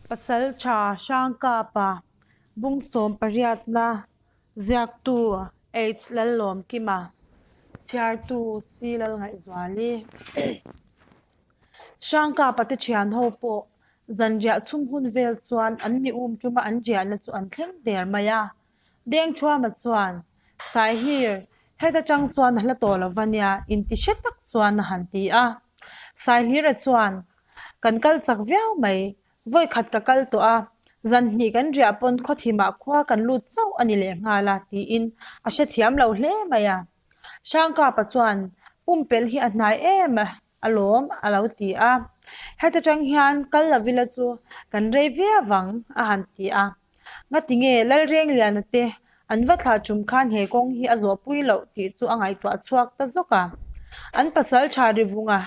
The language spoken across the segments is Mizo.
Pasaltha Hrangkapa Bungsawm pariatna ziaktu H Lallawmkima, chhiartu C Lalngaihzuali. Hrangkapa te thian ho pawh zanriah chhum hun vel chuan an mi um tuma an riahna chu an thleng der mai a. Dengthuama chuan, Saihlir, heta tang chuan a hla tawh lo va nia inti hre tak chuan a han ti a. Saihlira chuan, Kan kal chak viau mai, vawi khat ka kal tawh a, zan hnih kan riah pawn khawthimah khua kan lut chauh a ni lehnghal a tiin a hrethiam lo hle mai a. Hrangkapa chuan, Pumpelh hi a hnai em alawm a lo ti a. Heta tang hian kal lo ila chu kan rei viau vang a han ti a. Ngati nge Lalrengliana te an va thlah tum khan he kawng hi a zawhpui loh tih chu a ngaihtuah chhuak ta zawk a. An pasal tha rivunga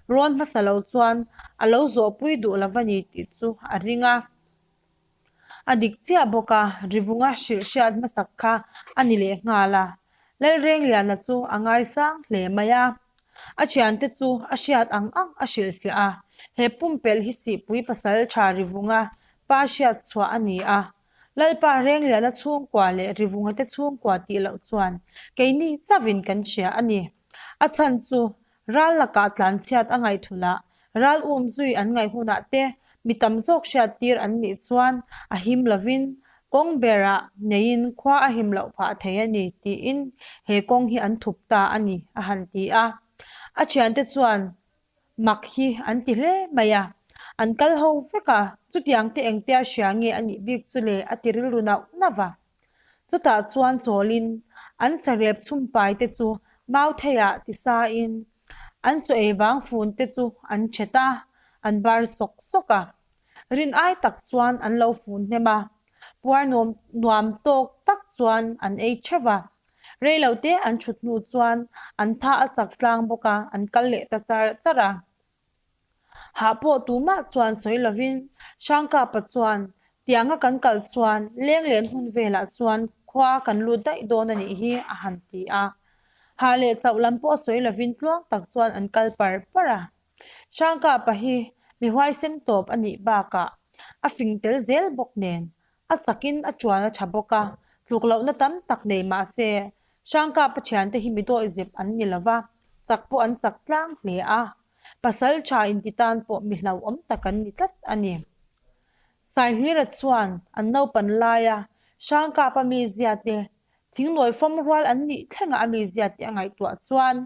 rawn hmasa lo chuan a lo zawhpui duh lo va ni tih chu a ring a. A dik chiah bawk a, rivunga hrilh hriat hmasak kha a ni leh nghal a. Lalrengliana chu a ngaisang hle mai a. A thiante chu a hriat ang ang a hrilhfiah a, he pumpelh hi Sihpui pasal tha rivunga pa hriat chhuah a ni a. Lalpa Rengliana chhungkua leh rivunga te chhungkua tih loh chuan keini chauhin kan hria a ni. A chhan chu Ral lakah tlanchhiat a ngaih thulh ral um zui an ngaih hunah te mi tam zawk hriattir an nih chuan a him lovin kawng berah neiin khua a him loh phah thei a ni tiin he kawng hi an thup ta a ni a han ti a. A thiante chuan mak hi an ti hle mai a, an kal ho vek a, chutiang te engtia hria nge a nih bik chu le a ti rilru nauh nauh a. Chutah chuan chawlin an sarep chhumpai te chu mautheiah tisain an chaw ei vang fun te chu an thet a, an bar sawk sawk a. Rin ai tak chuan an lo fun hnem a, puar nuam nuam tawk tak chuan an ei theuh a. Rei lo te an thut hnu chuan an tha a chak tlang bawk a, an kal leh ta char char a. Hah pawh tumah chuan sawi lovin Hrangkapa chuan tianga kan kal chuan lenglen hun velah chuan khua kan lut daih dawn a nih hi a han ti a. Hah leh chauh lam pawh sawi lovin tluang tak chuan an kal par par a. Hrangkapa hi mi huaisen tawp a nih bakah a fing tel zel bawk nen A chakin a tuan a tha bawk a, tluk lohna tam tak nei mah se, Hrangkapa thiante hi mi dawihzep an ni lo va, chak pawh an chak tlang hle a. Pasal tha inti tan pawh mi hlauhawm tak an ni tlat a ni. Saihlira chuan an naupan laia Hrangkapa mizia te, thingnawi fawm rual an nih thlenga a mizia te a ngaihtuah chuan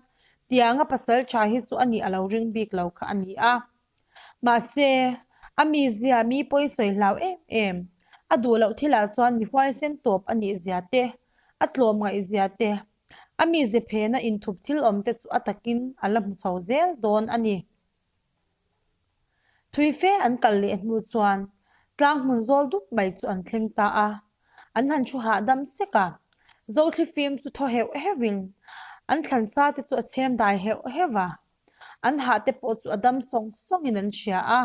tianga pasal tha hi chu a nih a lo ring bik lo kha a ni a. Mahse, a mizia mi pawi sawi hlau em em, a duh loh thilah chuan mi huaisen tawp a nih zia te, a tlawm ngaih zia te, a mize phena inthup thil awm te chu a takin a la hmu chho zel dawn a ni. Thui fe an kal leh hnu chuan tlang hmun zawl dup mai chu an thleng ta a, an han thu hahdam sek a, Zothli fim chu thaw heuh heuhin an thlansa te chu a chhem dai heuh heuh a. An hah te pawh chu a dam sawng sawngin an hria a,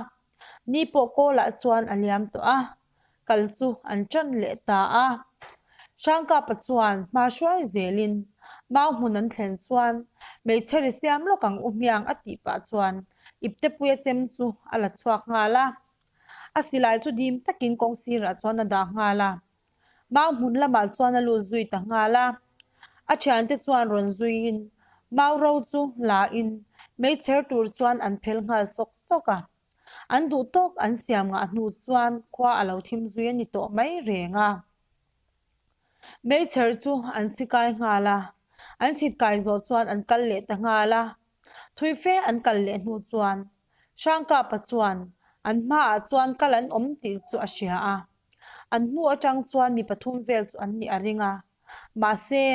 ni pawh kawlah chuan a liam tawh a, kal chu an ṭan leh ta a. Hrangkapa chuan hma hruai zelin mau hmun an thlen chuan hmeichhe ri siam lawk ang u hmiang a tih pah chuan iptepuia chem chu a la chhuak nghal a. A silai chu dim takin kawng sirah chuan a dah nghal a. Mau hmun lamah chuan a lut zui ta nghal a. A thiante chuan rawn zuiin mau ro chu la in meichher tur chuan an phel nghal sawk sawk a. An duh tawk an siam ngah hnu chuan khua a lo thim zui a ni tawh mai reng a. Meichher chu an chhi kai nghal a, an chhit kai zawh chuan an kal leh ta nghal a. Thui fe an kal leh hnu chuan Hrangkapa chuan an hmaah chuan kal an awm tih chu a hria a. An hnu atang chuan mi pathum vel chu an nih a ring a, mahse,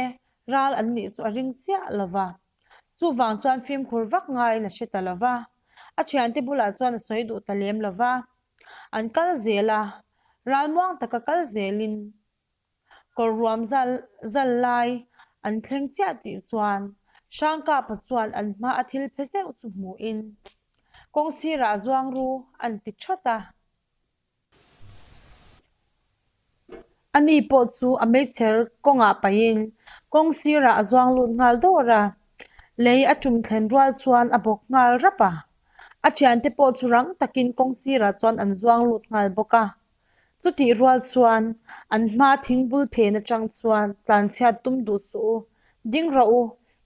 ral an nih chu a ring chiah lo va. Chuvang chuan fimkhur vak ngaiin a hre ta lo va, a thiante bulah chuan a sawi duh ta lem lo va. An kal zel a, ral muang taka kal zelin kawr ruam zal zal lai an thleng chiah tih chuan Hrangkapa chuan an hma a thil phe zeuh chu hmuhin kawng sirah zuang ru an ti thawt a. Ani pawh chu a meichher kawngah pahin kawng sirah a zuang lut nghal dawr a, lei a tum thlen rual chuan a bawk nghal rap a. A thiante pawh chu rang takin kawng sirah chuan an zuang lut nghal bawk a. Chutih rual chuan an hma thingbul phen atang chuan tlanchhiat tum duh suh u, ding rawh u,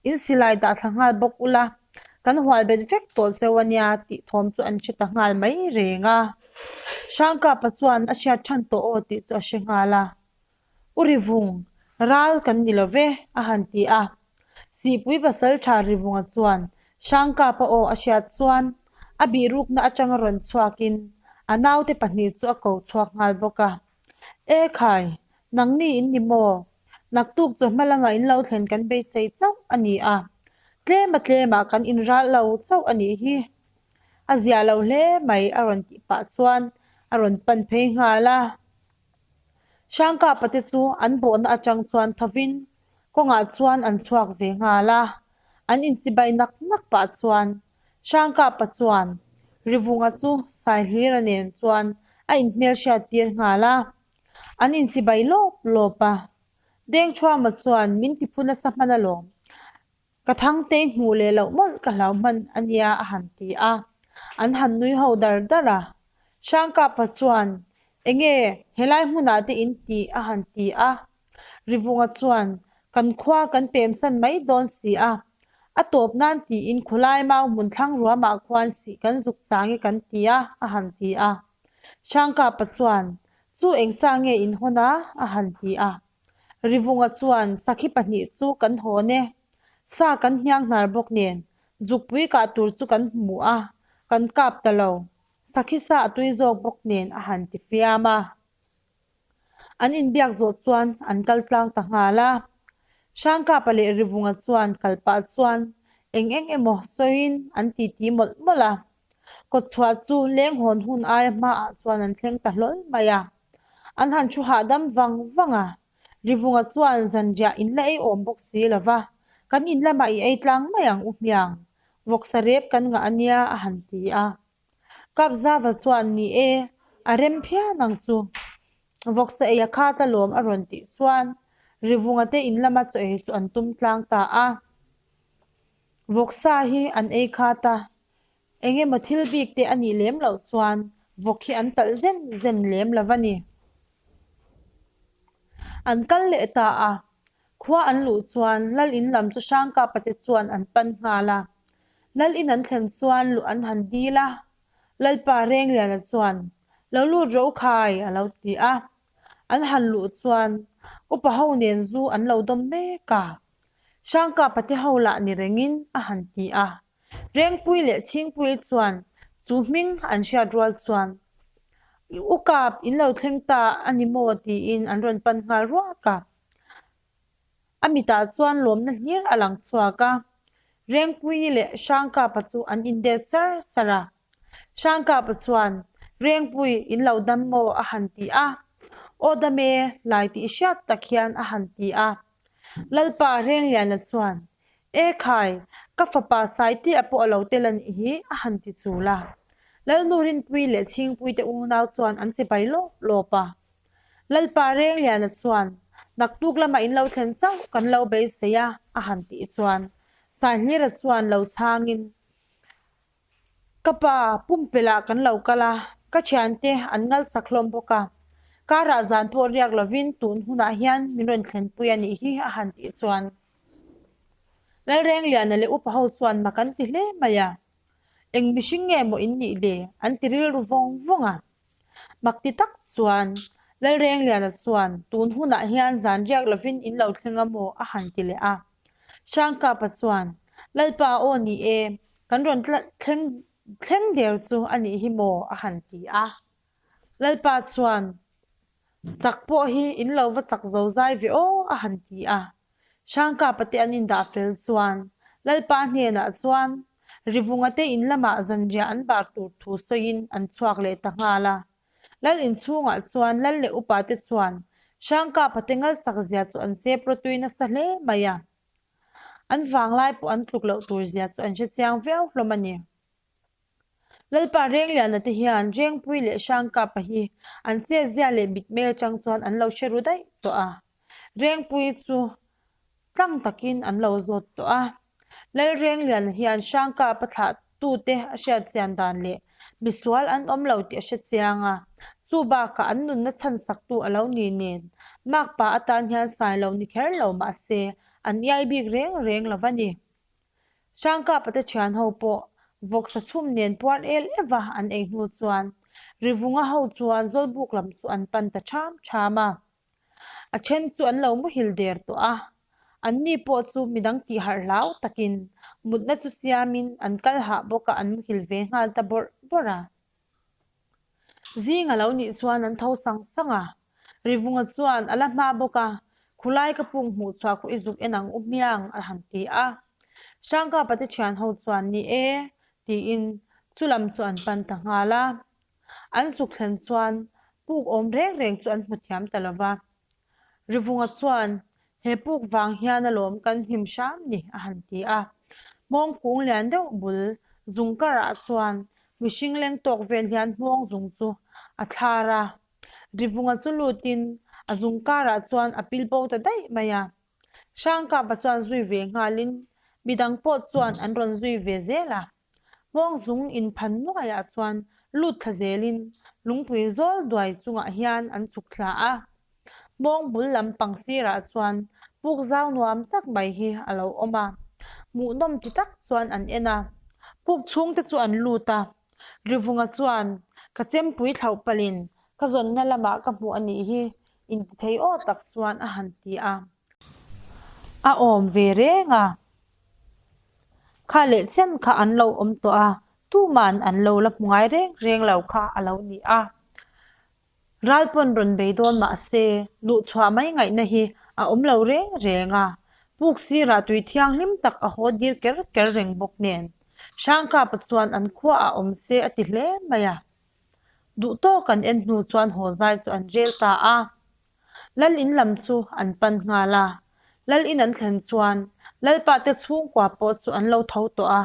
in silai dah thla nghal bawk ula, kan hual bet vek tawh cheu a nia tih thawm chu an hre ta nghal mai reng a. Hrangkapa chuan a hriat than tawh aw tih chu a hre nghal a. U Rivung, ral kan ni lo ve, a han ti a. Sihpui pasal tha Rivunga chuan Hrangkapa aw a hriat chuan a bihrukna atanga rawn chhuakin a naute pahnih chu a ko chhuak nghal bawk a. E khai, nangni in ni maw? Naktuk chawhma lamah in lo thlen kan beisei chauh a ni a, tlema tlemah kan inral lo chauh a nih hi. A zia lo hle mai a rawn tih pah chuan a rawn pan phei nghal a. Hrangkapa te chu an bawhna atang chuan thovin kawngah chuan an chhuak ve nghal a, an inchibai nak nak pah chuan Hrangkapa chuan Rivunga chu Saihlira nen chuan a inhmelhriat tir nghal a, an inchibai lawp lawp a. Dengthuama chuan min tiphu nasa hman alawm. Ka Thangtei hmuh leh loh mawlh ka hlau hman a nia a han ti a, an han nui ho dar dar a. Hrangkapa chuan, Enge helai hmunah te in tih a han ti a. Rivunga chuan, Kan khua kan pemsan mai dawn si a, a tawp nan tiin khawlai mau hmun thlang ruamah khuan sih kan zuk chang e kan ti a a han ti a. Hrangkapa chuan, Chu engsa nge in hawn a? a han ti a. Rivunga chuan sakhi pahnih chu kan hawn e. Sa kan hniang hnar bawk nen, zukpui kah tur chu kan hmu a, kan kap ta lo. Sakhi sa a tui zawk bawk nen a han ti fiam a. An inbiak zawh chuan an kal tlang ta nghal a. Hrangkapa leh Rivunga chuan kal pah chuan eng eng emaw sawiin an titi mawlh mawlh a. Kawtchhuah chu leng hawn hun aia hmaah chuan an thleng ta hlawl mai a. An han thu hahdam vang vang a, Rivunga chuan zanriah in la ei awm bawk si lo va, kan in lamah i ei tlang mai ang u hmiang, vawksa rep kan ngah a nia a han ti a. Kapzava chuan ni e, a rem phian ang chu. Vawksa ei a khat alawm a rawn tih chuan Rivunga te in lama chaw ei chu an tum tlang ta a. Vawksa hi an ei khat a, Eng emaw thil bik te a nih lem loh chuan vawk hi an talh zen zen lem lo a ni. An kal leh ta a, khua an luh chuan Lal in lam chu Hrangkapa te chuan an pan nghal a. Lal in an thlen chuan luh an han dil a, Lalpa Rengliana chuan, Lo lut ro khai a lo ti a. An han luh chuan upa ho nen zu an lo dawm mek a. Hrangkapa te ho lah ni rengin a han ti a. Rengpui leh Chhingpui chuan chu hming an hriat rual chuan U Kap in lo thleng ta a ni maw tiin an rawn pan nghal ruak a. A mitah chuan lawmna hlir a lang chhuak a. Rengpuii leh Hrangkapa chu an indel char char a. Hrangkapa chuan Rengpui in lo dam maw a han ti a. Aw dam e, lai tih hriat tak hian a han ti a. Lalpa Rengliana chuan E khai, ka fapa Saitea pawh a lo tel a nih hi, a han ti chul a. Lalnu Rinpuii leh Chhingpuii te unau chuan an chibai lawp lawp a. Lalpa Rengliana chuan, Naktuk lamah in lo thlen chauh kan lo beisei a, a han tih chuan Saihlira chuan lo chhangin, Ka pa, pumpelh ah kan lo kal a, ka thiante an ngal chak hlawm bawk a. Karah zan pawh riak lovin tun hunah hian min rawn thlenpui a nih hi, a han tih chuan Lalrengliana leh upa ho chuan mak an ti hle mai a, Eng mihring nge maw in nih le? an ti rilru vawng vawng a. Mak ti tak chuan Lalrengliana chuan tun hunah hian zan riak lovin in lo thleng a maw? a han ti leh a. Hrangkapa chuan Lalpa aw ni e, kan rawn thleng thleng der chu a nih hi maw? a han ti a. Lalpa chuan Chak pawh hi in lo va chak zo zai ve aw a han ti a. Hrangkapa te an indah fel chuan Lalpa hnenah chuan Rivunga te in lamah zanriah an bar tur thu sawiin an chhuak leh ta nghal a. Lal inchhungah chuan Lal leh upa te chuan Hrangkapa te ngal chak zia chu an chep rawtui nasa hle mai a. An vanglai pawh an tluk loh tur zia chu an hrechiang viau hlawm a ni. Lalpa Rengliana te hian Rengpui leh Hrangkapa hi an chetzia leh mitmel atang chuan an lo hre ru daih tawh a. Rengpui chu tlang takin an lo zawt tawh a. Lal Rengliana hian Hrangkapa thlah. tute a hriat chian dan leh misual an awm lo tih a hre chiang a, chu bakah an nunna chhan saktu a lo ni nen makpa atan hian sai lo ni kher lo mahse an iai bik reng reng lo va ni. Hrangkapa te thian ho pawh vawksa chhum nen puar el eva an ei hnu chuan Rivunga ho chuan Zawlbuk lam chu an pan ta ṭham ṭham a. A then chu an lo muhil der tawh a, anni pawh chu midang tih harh hlau takin mutna chu siamin an kal hah bawk a an muhil ve nghal ta bawrh bawrh a. Zing a lo nih chuan an tho sang sang a, Rivunga chuan a la hma bawk a, Khulai ka pung hmuh chhuah khu i zuk en ang u hmiang a han ti a. Hrangkapa te thian ho chuan ni e tiin chu lam chu an pan ta nghal a. An zuk thlen chuan puk awm reng reng chu an hmu thiam ta lo va. Rivunga chuan, He puk vang hian alawm kan hnim hram ni, a han ti a. Hmawng kung lian deuh bul zung karah chuan mihring leng tawk vel hian hmawng zung chu a thlar a. Rivunga chu lutin a zung karah chuan a pil bo ta daih mai a. Hrangkapa chuan zui ve nghalin midang pawh chuan an rawn zui ve zel a. Hmawng zung inphan nuaiah chuan lut thla zelin lungpui zawl duai chungah hian an chhuk thla a. Hmawng bul lam pang sirah chuan puk zau nuam tak mai hi a lo awm a, hmuhnawm ti tak chuan an en a. Puk chhungte chu an lut a, Rivunga chuan, Ka chempui thlauh palhin ka zawnna lamah ka hmuh a nih hi intithei aw tak chuan a han ti a. A awm ve reng a. Kha leh chen kha an lo awm tawh a, tuman an lo la hmu ngai reng reng lo kha a lo ni a. Ral pawn rawn bei dawn mah se, luhchhuah mai ngaihna hi a awm lo reng reng a. Puk sirah tui thianghlim tak a haw dir ker ker reng bawk nen, Hrangkapa chuan an khuaah awm se a ti hle mai a. Duh tawk an en hnu chuan haw zai chu an rel ta a. Lal in lam chu an pan nghal a, Lal in an thlen chuan Lalpa te chhungkua pawh chu an lo tho tawh a.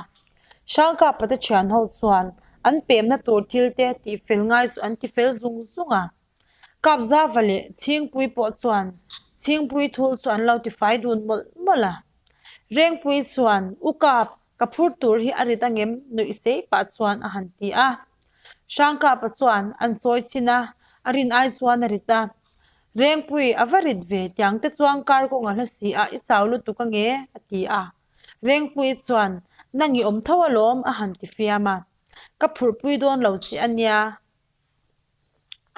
Hrangkapa te thian ho chuan an pemna tur thil te tihfel ngai chu an tifel zung zung a. Kapzava leh Chhingpui pawh chuan Chhingpui thul chu an lo tifai dun mawlh mawlh a. Rengpui chuan, U Kap, ka phur tur hi a rit angem? nuih sei pah chuan a han ti a. Hrangkapa chuan an chawi chin a, a rin ai chuan a rit a. Rengpui, a va rit ve, tiang te chuan kar kawng a hla si a, i chau lutuk ange, a ti a. Rengpui chuan, Nang i awm tho alawm, a han ti fiam a. Ka phurhpui dawn lo che a nia,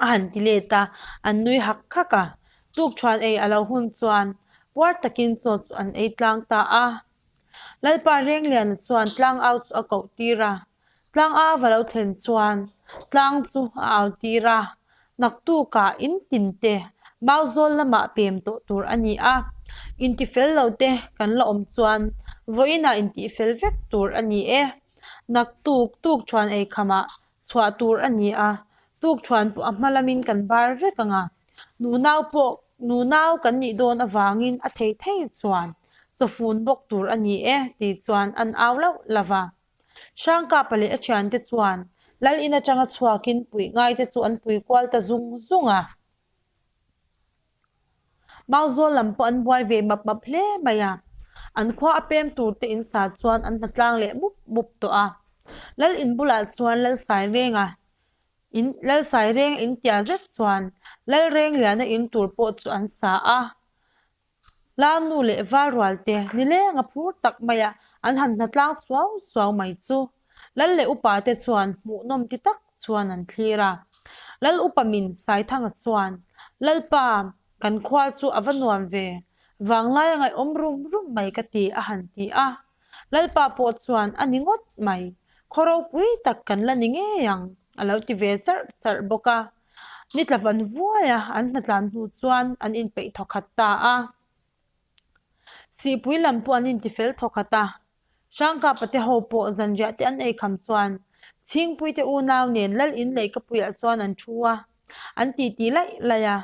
a han ti let a, an nui hak hak a. Tukṭhuan ei a lo hun chuan puar takin chaw chu an ei tlang ta a. Lalpa Rengliana chuan tlangau chu a koh tir a, Tlangau a lo thlen chuan tlang chu a au tir a, naktukah in tin te Mauzawl lamah pem tawh tur a ni a, intifel lo te kan la awm chuan vawiinah intihfel vek tur a ni e. Naktuk tukṭhuan eikhamah chhuah tur a ni a, tukṭhuan pawh a hma lamin kan bar vek ang a, nunau pawh nunau kan nih dawn avangin a thei thei chuan chawfun bawk tur a ni e tih chuan an au lauh lauh a. Hrangkapa leh a thiante chuan Lal in atanga chhuakin puih ngaite chu an pui kual ta zung zung a. Mauzawl lam pawh an buai ve map map hle mai a, an khua a pem tur te in sa chuan an hnatlang leh mup mup tawh a. Lal in bulah chuan Lal Sairenga in Lal Sairenga in tia zet chuan Lal Rengliana in tur pawh chu an sa a. Lanu leh Valrual te nileng a phur tak mai a, an han hnatlang suau suau mai chu. Lal leh upa te chuan hmuhnawm ti tak chuan an thlir a. Lal upa min Saithanga chuan, Lalpa, kan khua chu a va nuam ve, vanglai a ngaihawm rum rum mai ka ti a han ti a. Lalpa pawh chuan a ni ngawt mai, khaw ropui tak kan la ni ngei ang a lo ti ve charh charh bawk a. Ni tla van vuai a, an hnatlan hnu chuan an inpeih thawkhat ta a. Sihpui lam pawh an intifel thawkhat a. Hrangkapa te ho pawh zanriah te an eikham chuan Chhingpui te unau nen Lal in leihkapuiah chuan an thu a, an titi laih laih a.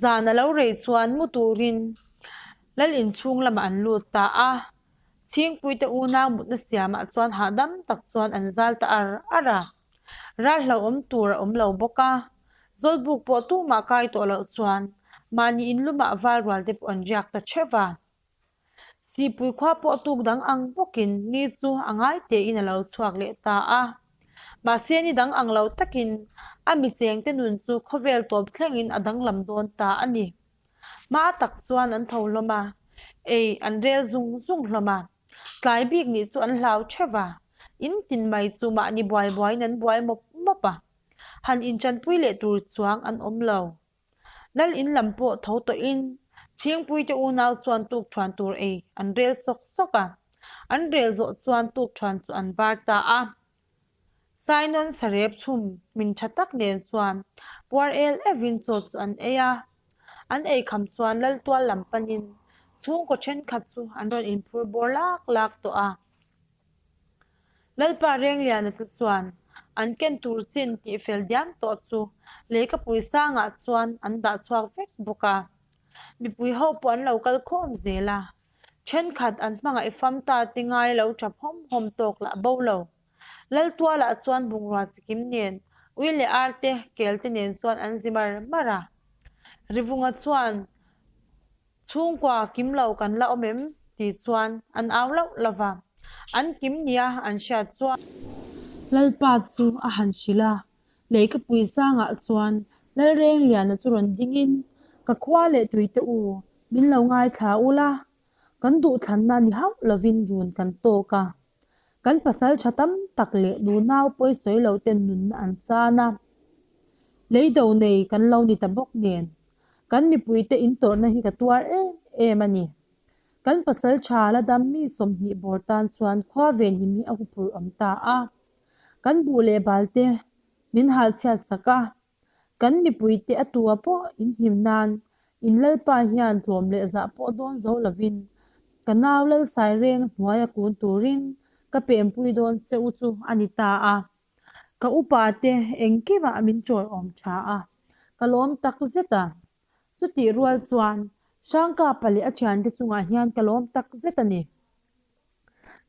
Zan a lo rei chuan mu turin Lal inchhung lamah an lut ta a. Chhingpui te unau mutna siamah chuan hahdam tak chuan an zal ta ar ar a. Ral hlauhawm tur a awm lo bawk a, Zawlbuk pawh tumah kai tawh loh chuan mahni inlumah val rual te pawh an riak ta theuh va. Sihpui khua pawh tuk dang ang bawkin ni chu a ngai tein a lo chhuak leh ta a. Mahse ni dang ang lo takin a mi chengte nun chu khawvel tawp thlengin a danglam dawn ta a ni. Hma tak chuan an tho hlawm a, ei an rel zung zung hlawm a. Tlai bik nih chu an hlau theuh a, in tin mai chu mahni buai buaiin an buai mawp mawp a. Han inchanpui leh tur chuang an awm lo. Lal in lam pawh tho tawhin Chhingpuite unau chuan tukthuan tur ei an rel sawk sawk a. An rel zawh chuan tukthuan chu an var ta a. Sainawn sarep chhum min tha tak nen chuan puar el evin chaw chu an ei a. An ei kham chuan lal tual lam panin chhungkaw thenkhat chu an rawn inphur bawr lak lak tawh a. Lalpa Rengliana te chuan an ken tur chin tih fel diam tawh chu leikapui sangah chuan an dah chhuak vek bawk a. Mipui ho pawh an lo kal khawm zel a, thenkhat an hmangaih fam ta te ngai lo tap hawm hawm tawk lah bo lo. Laltualah chuan bungrua chikim nen ui leh ar te kel te nen chuan an zi mar mar a. Rivunga chuan Chhungkua kim lo kan la awm em? tih chuan an au loh lo va, an kim nia an hriat chuan. Lalpa chu a han hrilh a, Leikapui sangah chuan Lalrengliana chu rawn dingin, Ka khua leh tuite u, min lo ngaithla ula, kan duhthlanna ni hauh lovin run kan tawk a, kan pasal tha tam tak leh nunau pawisawi lo ten nunna an chan a, leido nei kan lo ni ta bawk nen. Kan mipuite intawrhna hi ka tuar em em a ni. Kan pasal tha la dam mi 20 bawr tan chuan khua venhim hi a huphurh awm ta a. Kan buh leh balte min halchhiat sak a. Kan mipuite a tua pawh inhim nan in Lalpa hian tlawm leh zah pawh dawn zo lovin ka nau Lalsai reng hnuaia kun turin ka pempui dawn che u chu a ni ta a. Ka upa te engkimah min chawiawm tha a, ka lawm tak zet a. Chutih rual chuan Hrangkapa leh a thiante chungah hian ka lawm tak zet a ni.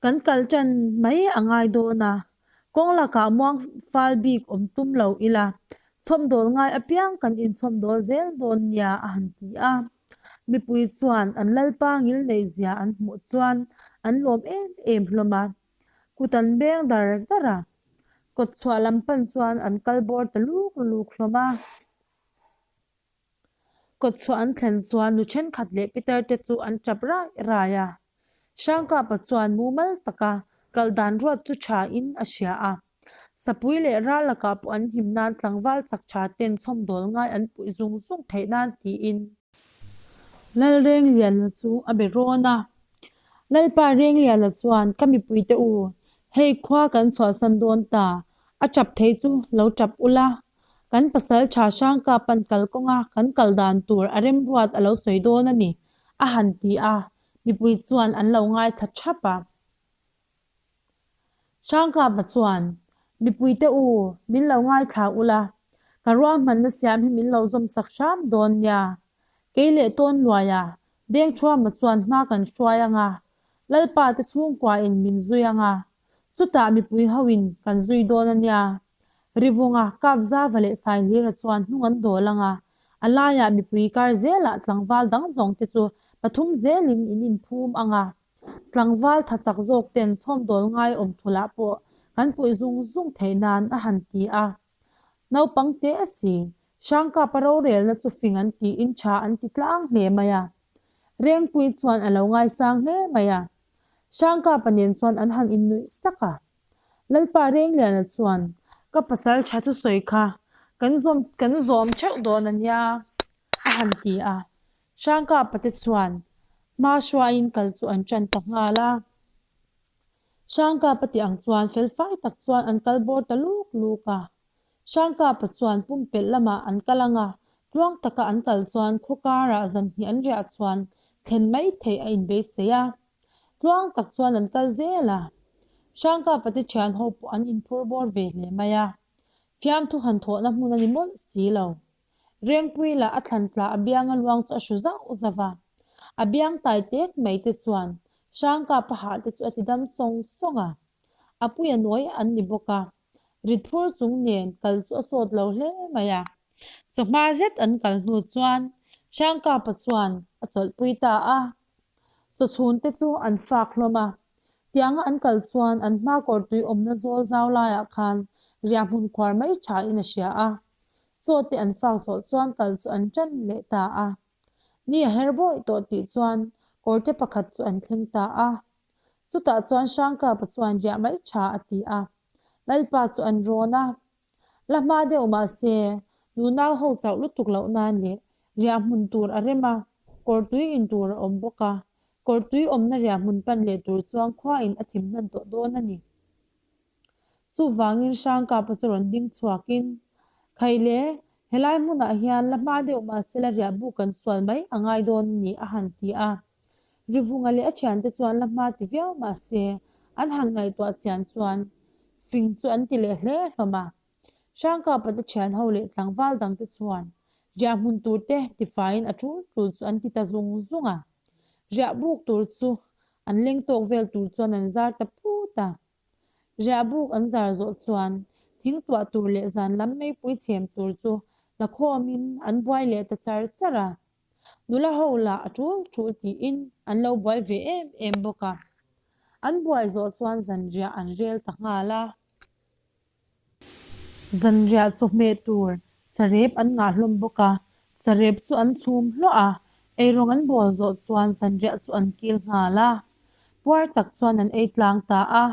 Kan kal tan mai a ngai dawn a, kawng lakah muang fal bik awm tum lo ila, chhawmdawl ngai apiang kan inchhawmdawl zel dawn nia a han ti a. Mipui chuan an lalpa ngilneih zia an hmuh chuan an lawm em em hlawm a. Kut an beng dar dar a, kawt chhuah lam pan chuan an kal bawr ta luk luk hlawm a. Kawt chhuah an thlen chuan nu thenkhat leh Peter te chu an tap rai rai a. Hrangkapa chuan mumal taka kal dan ruat chu tha in a hria a. Sapui leh ral lakah pawh an him nan tlangval chak tha ten chhawmdawl ngai an puih zung zung theih nan tiin. Lalrengliana chu a be rawn a. Lalpa Rengliana chuan, Ka mipuite u, hei khua kan chhuahsan dawn ta, a tap thei chu lo tap ula, kan pasal tha Hrangkapan kalkawnga kan kal dan tur a remruat a lo sawi dawn a ni, a han ti a, mipui chuan an lo ngaithla thap a. Hrangkapa chuan, Mipuite u, min lo ngaithla ula, ka ruahmanna siam hi min lo zawm sak hram dawn nia. Kei leh tawn luaia Dengthuama chuan hma kan hruai ang a, Lalpa te chhungkuain min zui ang a, chutah mipui hoin kan zui dawn a nia. Rivunga, Kapzava leh Saihlira chuan hnung an dawl ang a, a laiah mipui kar zelah tlangval dang zawng te chu pathum zelin in inphum ang a. Tlangval tha chak zawk ten chhawmdawl ngai awm thulah pawh kan puih zung zung theih nan a han ti a. Naupang te a si, Hrangkapa rorelna chu fing an tiin tha an ti tlang hle mai a. Rengpui chuan a lo ngaisang hle mai a. Hrangkapa nen chuan an han innuih sak a. Lalpa Rengliana chuan, Ka pasal tha thusawi kha kan zawm kan zawm theuh dawn a nia, a han ti a. Hrangkapa te chuan hma hruaiin kal chu an ṭan ta nghal a. Hrangkapa tih ang chuan felfai tak chuan an kal bawr ta luk luk a. Hrangkapa chuan pumpelh lamah an kal ang a, tluang taka an kal chuan khaw karah zan hnih an riah chuan thlen mai theih a inbeisei a. Tluang tak chuan an kal zel a. Hrangkapa te thian ho pawh an inphur bawr ve hle mai a. Fiamthu han thawhna hmun a ni mawlh si lo. Rengpui lah a thlan tla a bianga luang chu a hru zauh zauh a. A biang tai tek mai te chuan Hrangkapa hah te chu a ti dam sawng sawng a. A puia nawi an ni bawk a. Rit phur chung nen kal chu a sawt lo hle mai a. Chawhma zet an kal hnu chuan Hrangkapa chuan a chawlhpui ta a. Chawchhun te chu an fak hlawm a. Tianga an kal chuan an hma kawr tui awmna zawl zau laiah khan riahhmun khuar mai thain a hria a. Chaw te an fak zawh chuan kal chu an tan leh ta a. Ni a her bawih tawh tih chuan kawrte pakhat chu an thleng ta a. Chutah chuan Hrangkapa chuan riah mai tha a ti a. Lalpa chu an rawn a. La hma deuh mah se, nunau ho chauh lutuk loh nan leh riah hmun tur a rem a, kawr tui in tur a awm bawk a, kawr tui awmna riah hmun pan leh tur chuan khuain a thim hnan tawh dawn a ni. Chuvangin Hrangkapa chu rawn ding chhuakin, Khaile, helai hmunah hian la hma deuh mah se la riah buk kan sual mai a ngai dawn a ni a han ti a. Rivunga leh a thiante chuan la hma ti viau mah se, an han ngaihtuah chian chuan fing chu an ti leh hle hlawm a. Hrangkapa te thian ho leh tlangval dangte chuan riah hmun tur te tifaiin a tul tul chu an ti ta zung zung a. Riah buk tur chu an leng tawk vel tur chuan an zar ta phut a. Riah buk an zar zawh chuan thing tuah tur leh zan lam meipui chhem tur chu la khawmin an buai leh ta char char a. Nula ho lah a tul tul tiin an lo buai ve em em bawk a. An buai zawh chuan zanriah an rel ta nghal a. Zanriah chawhmeh tur sarep an ngah hlawm bawk a, sarep chu an chhum hluah a, eirawng an bawl zawh chuan zanriah chu an kil nghal a. Puar tak chuan an ei tlang ta a,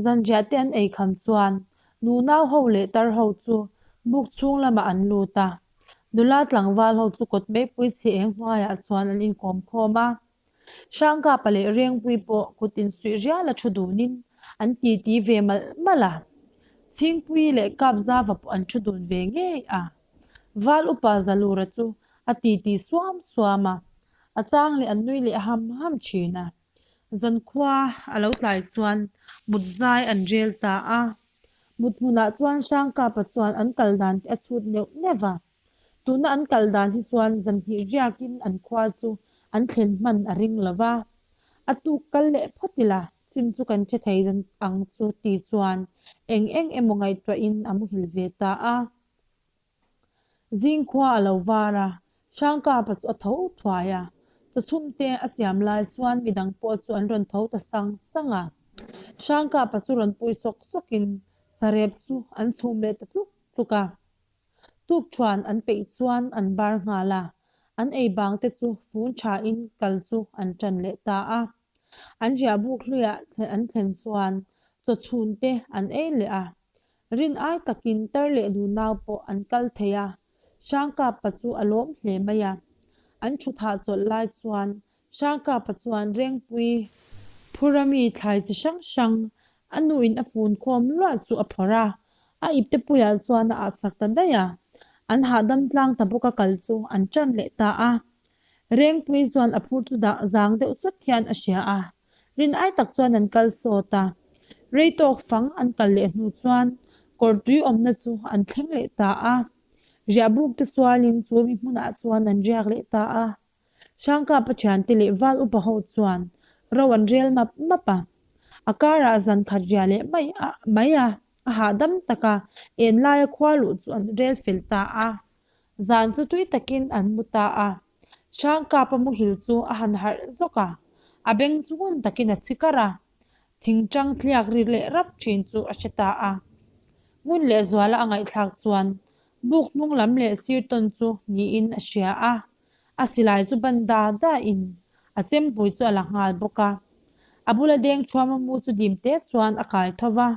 zanriah te an ei kham chuan nunau ho leh tar ho chu buk chhung lamah an lut a. Nula tlangval ho chu kawt meipui chhe eng hnuaiah chuan an inkawm khawm a. Hrangkapa leh Rengpui pawh kut insuih rial a thu dunin an titi ve malh malh a. Chhingpui leh Kapzava pawh an thu dun ve ngei a. Val upa Zalura chu a titi suam suam a, a chang leh an nui leh ham ham thin a. Zankhua a lo tlai chuan mut zai an rel ta a. Mut hmunah chuan Hrangkapa chuan an kal dan te a chhut neuh neuh a. Tuna an kal dan hi chuan zanhnih riakin an khua chu an thlen hman a ring lo va. A tuk kal leh phawt ila, chin chu kan hre thei ang chu ti chuan eng eng emaw ngaihtuahin a muhil ve ta a. Zing khua a lo var a, Hrangkapa chu a tho thuai a. Chawchhumte a siam lai chuan midang pawh chu an rawn tho ta sang sang a. Hrangkapa chu rawn pui sawk sawkin sarep chu an chhum leh ta tluk tluk a. Tukṭhuan an peih chuan an bar nghal a, an ei bang te chu fun thain kal chu an ṭan leh ta a. An riahbuk hluiah an thlen chuan chawchhun te an ei leh a. Rin ai takin tar leh nunau pawh an kal thei a, Hrangkapa chu a lawm hle mai a. An ṭhuthah chawlh lai chuan Hrangkapa chuan Rengpui phura mi thlai chi hrang hrang a nuin a fun khawm luah chu a phawrh a, a ipte puiah chuan a ahchak ta daih a. An hahdam tlang ta bawk a kal chu an ṭan leh ta a. Rengpui chuan a phur chu dah zang deuh chawt hian a hria a. Rin ai tak chuan an kal sawt a. Rei tawk fang an kal leh hnu chuan kawr tui awmna chu an thleng leh ta a. Riahbuk te sualin chu mi hmunah chuan an riak leh ta a. Hrangkapa thiante leh val upa ho chuan ro an rel map map a. A karah zan khat riah leh mai a mai a, a hahdam taka en laia khua luh chu an rel fel ta a. Zan chu tui takin an mu ta a. Hrangkapa muhil chu a han harh zawk a, a beng chu ngun takin a chhi kar a. Thingtang tliak ri leh rap thin chu a hre ta a. Ngun leh zuala a ngaihthlak chuan buk hnung lam leh sir tawn chu niin a hria a. A silai chu ban da da in a chempui chu a la nghal bawk a. A bula deng thuama mu chu dim te chuan a kai tho va.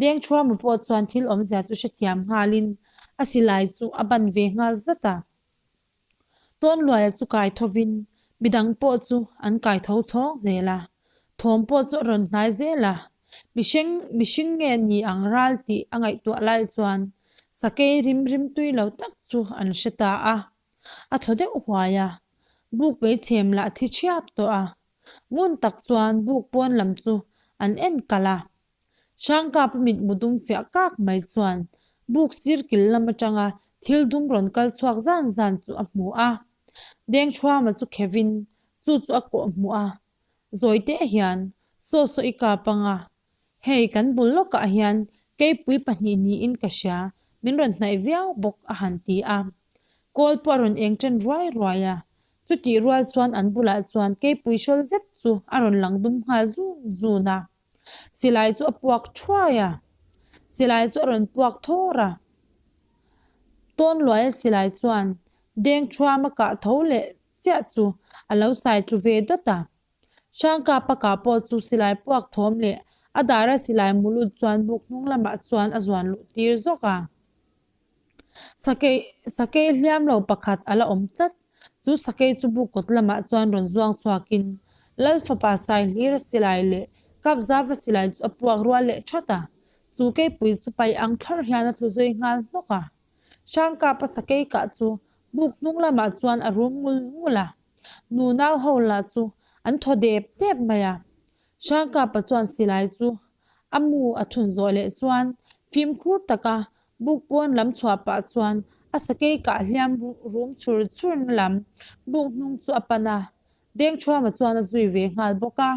Deng thuama pawh chuan thil awmzia chu hrethiam nghalin a silai chu a ban ve nghal zat a. Tawnluaia chu kai thovin midang pawh chu an kai tho chhawng zel a. Thawm pawh chu a rawn hnai zel a. Mihring mihring nge ni ang ral tih a ngaihtuah lai chuan sakei rim rim tui lo tak chu an hre ta a. A thaw deuh huai a, buk mei chhem lah thi thiap tawh a. Ngun tak chuan buk pawn lam chu an en kalh a. Hrangkapa mitmu dum fiah kak mai chuan buk sir kil lam atanga thil dum rawn kal chhuak zan zan chu a hmu a. Dengthuama chu khevin chu chu a kawh hmuh a. Zawi teh hian saw saw i kap anga Hei, kan bul lawkah hian keipui pahnih niin ka hria, min rawn hnaih viau bawk a han ti a. Kawl pawh a rawn eng ṭan ruai ruai a. Chutih rual chuan an bulah chuan keipui hrawl zet chu a rawn lang dum nghal zun zun a. Silai chu a puak thuai a, silai chu a rawn puak thawr a. Tawnluaia silai chuan Dengthuama kah tho leh chiah chu a lo sai tlu ve dawt a. Hrangkapa kah pawh chu silai puak thawm leh a dara silai mu lut chuan buk hnung lamah chuan a zuan luh tir zawk a. Sakei sakei hliam lo pakhat a la awm tlat. Chu sakei chu buk kawt lamah chuan rawn zuang chhuakin Lal fapa Saihlira silai leh Kapzava silai chu a puak rual leh that a. Chu keipui chu paih ang thlawrh hian a tlu zui nghal hnawk a. Hrangkapa sakei kah chu buk hnung lamah chuan a rum ngul ngul a. Nu nau ho lah chu an thaw dep dep mai a. Hrangkapa chuan silai chu a mu a thun zawh leh chuan fimkhur taka buk pawn lam chhuah pah chuan a sakei kah hliam rum chhur chhur na lam buk hnung chu a pan a, Dengthuama chuan a zui ve nghal bawk a.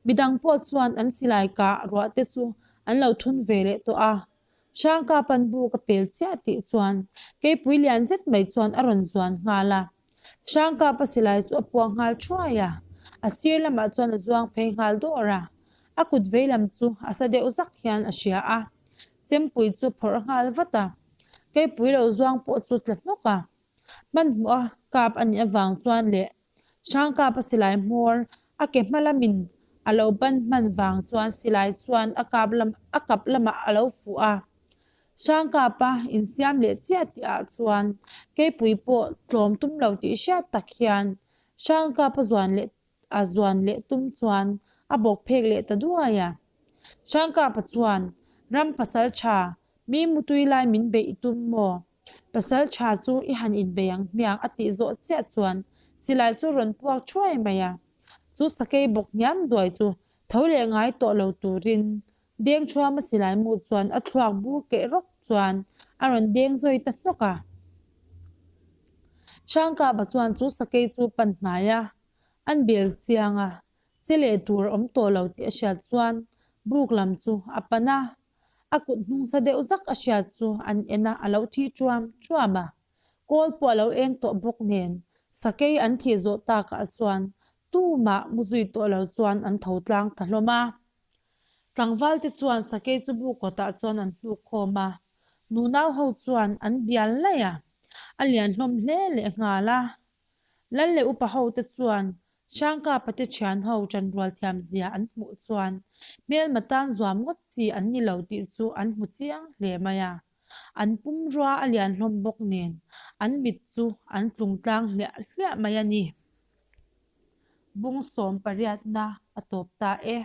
Midang pawh chuan an silai kah ruah te chu an lo thun ve leh tawh a. Hrangkapan buk a pel chiah tih chuan keipui lian zet mai chuan a rawn zuan nghal a. Hrangkapa silai chu a puak nghal thuai a, a sir lamah chuan a zuang phei nghal dawr a. A kut vei lam chu a sa deuh zak hian a hria a, chempui chu a phawrh nghal vat a. Keipui lo zuang pawh chu tla hnawk a. Hmanhmawh a kap a nih avang chuan leh Hrangkapa silai hmawr a ke hma lamin a lo ban hman vang chuan silai chuan a kap lam a kap lamah a lo fuh a. Hrangkapa insiam leh chiah tih ah chuan keipui pawh tlawm tum lo tih hriat tak hian Hrangkapa zuan leh a zuan leh tum chuan a bawk phek leh ta duai a. Hrangkapa chuan ram pasal tha mi mutui lai min beih i tum maw? Pasal tha chu i han inbei ang hmiang a tih zawh chiah chuan silai chu rawn puak thuai mai a. Chu sakei bawk hniam duai chu tho leh ngai tawh lo turin Dengthuama silai mu chuan a thluak bur keh rawk chuan a rawn deng zawi ta hnawk a. Hrangkapa chuan chu sakei chu pan hnai a, an bel chiang a, che leh tur a awm tawh lo tih a hriat chuan buk lam chu a pan a. A kut hnung sa deuh zak a hriat chu an en a, a lo thi chuam chuam a. Kawl pawh a lo eng tawh bawk nen, sakei an thih zawh takah chuan tumah mu zui tawh lo chuan an tho tlang ta hlawm a. Tlangval te chuan sakei chu bu kawtah chuan an hnuk khawm a, nunau ho chuan an bial laih a, a lian hlawm hle leh nghal a. Lal leh upa ho te chuan Hrangkapa te thian ho tanrual thiam zia an hmuh chuan hmelma tan zuam ngawt chi an ni lo tih chu an hmu chiang hle mai a. An pumrua a lian hlawm bawk nen an mit chu an tlung tlang hliah hliah mai a ni. Bung sawm pariatna a tawp ta e.